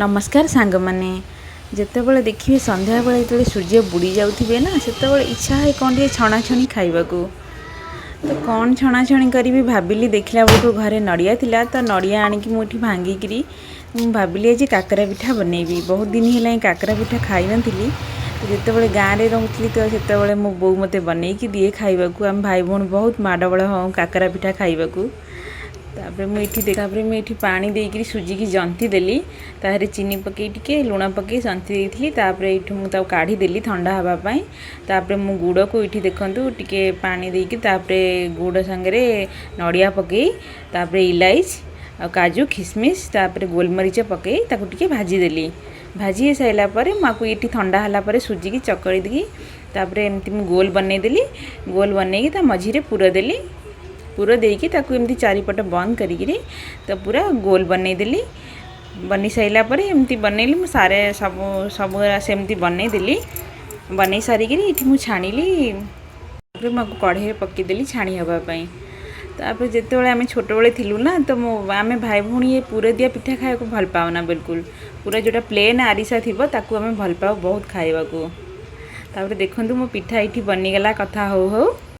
ନମସ୍କାର ସାଙ୍ଗମାନେ। ଯେତେବେଳେ ଦେଖିବେ ସନ୍ଧ୍ୟାବେଳେ ଯେତେବେଳେ ସୂର୍ଯ୍ୟ ବୁଡ଼ି ଯାଉଥିବେ ନା, ସେତେବେଳେ ଇଚ୍ଛା ହୁଏ କ'ଣ ଟିକେ ଛଣାଛଣି ଖାଇବାକୁ। ତ କ'ଣ ଛଣାଛଣି କରିବି ଭାବିଲି। ଦେଖିଲା ବେଳକୁ ଘରେ ନଡ଼ିଆ ଥିଲା। ତ ନଡ଼ିଆ ଆଣିକି ମୁଁ ଏଠି ଭାଙ୍ଗିକିରି ମୁଁ ଭାବିଲି ଆଜି କାକରା ପିଠା ବନେଇବି। ବହୁତ ଦିନ ହେଲାଣି କାକରା ପିଠା ଖାଇନଥିଲି। ତ ଯେତେବେଳେ ଗାଁରେ ରହୁଥିଲି, ତ ସେତେବେଳେ ମୋ ବୋଉ ମୋତେ ବନେଇକି ଦିଏ ଖାଇବାକୁ। ଆମେ ଭାଇ ଭଉଣୀ ବହୁତ ମାଡ଼ଗୋଳ ହଉ କାକରା ପିଠା ଖାଇବାକୁ। ତାପରେ ମୁଁ ଏଇଠି ପାଣି ଦେଇକିରି ସୁଜିକି ଜନ୍ତି ଦେଲି। ତାପରେ ଚିନି ପକାଇ, ଟିକେ ଲୁଣ ପକାଇ ଜନ୍ତି ଦେଇଥିଲି। ତାପରେ ଏଇଠୁ ମୁଁ ତାକୁ କାଢ଼ିଦେଲି ଥଣ୍ଡା ହେବା ପାଇଁ। ତାପରେ ମୁଁ ଗୁଡ଼କୁ ଏଇଠି ଦେଖନ୍ତୁ, ଟିକେ ପାଣି ଦେଇକି, ତାପରେ ଗୁଡ଼ ସାଙ୍ଗରେ ନଡ଼ିଆ ପକାଇ, ତାପରେ ଇଲାଇଚି ଆଉ କାଜୁ ଖିସମିସ୍, ତାପରେ ଗୋଲମରିଚ ପକାଇ ତାକୁ ଟିକେ ଭାଜିଦେଲି। ଭାଜି ହେଇସାରିଲା ପରେ ମୁଁ ଆକୁ ଏଇଠି ଥଣ୍ଡା ହେଲା ପରେ ସୁଜିକି ଚକଡ଼ି ଦେଇକି, ତାପରେ ଏମିତି ମୁଁ ଗୋଲ ବନେଇଦେଲି। ଗୋଲ ବନେଇକି ତା ମଝିରେ ପୁର ଦେଲି। ପୁର ଦେଇକି ତାକୁ ଏମିତି ଚାରିପଟ ବନ୍ଦ କରିକିରି ତ ପୁରା ଗୋଲ ବନେଇଦେଲି। ବନେଇ ସାରିଲା ପରେ ଏମିତି ବନେଇଲି ମୁଁ ସାରେ ସବୁ ସବୁ ସେମିତି ବନେଇଦେଲି। ବନେଇ ସାରିକିରି ଏଇଠି ମୁଁ ଛାଣିଲି। ତାପରେ ମୁଁ ଆକୁ କଢ଼େଇରେ ପକାଇଦେଲି ଛାଣି ହେବା ପାଇଁ। ତାପରେ ଯେତେବେଳେ ଆମେ ଛୋଟବେଳେ ଥିଲୁ ନା, ତ ମୁଁ ଆମେ ଭାଇ ଭଉଣୀ ଏ ପୁର ଦିଆ ପିଠା ଖାଇବାକୁ ଭଲ ପାଉନା ବିଲକୁଲ। ପୁରା ଯେଉଁଟା ପ୍ଲେନ୍ ଆରିସା ଥିବ, ତାକୁ ଆମେ ଭଲ ପାଉ ବହୁତ ଖାଇବାକୁ। ତାପରେ ଦେଖନ୍ତୁ, ମୋ ପିଠା ଏଇଠି ବନିଗଲା କଥା ହଉ ହଉ।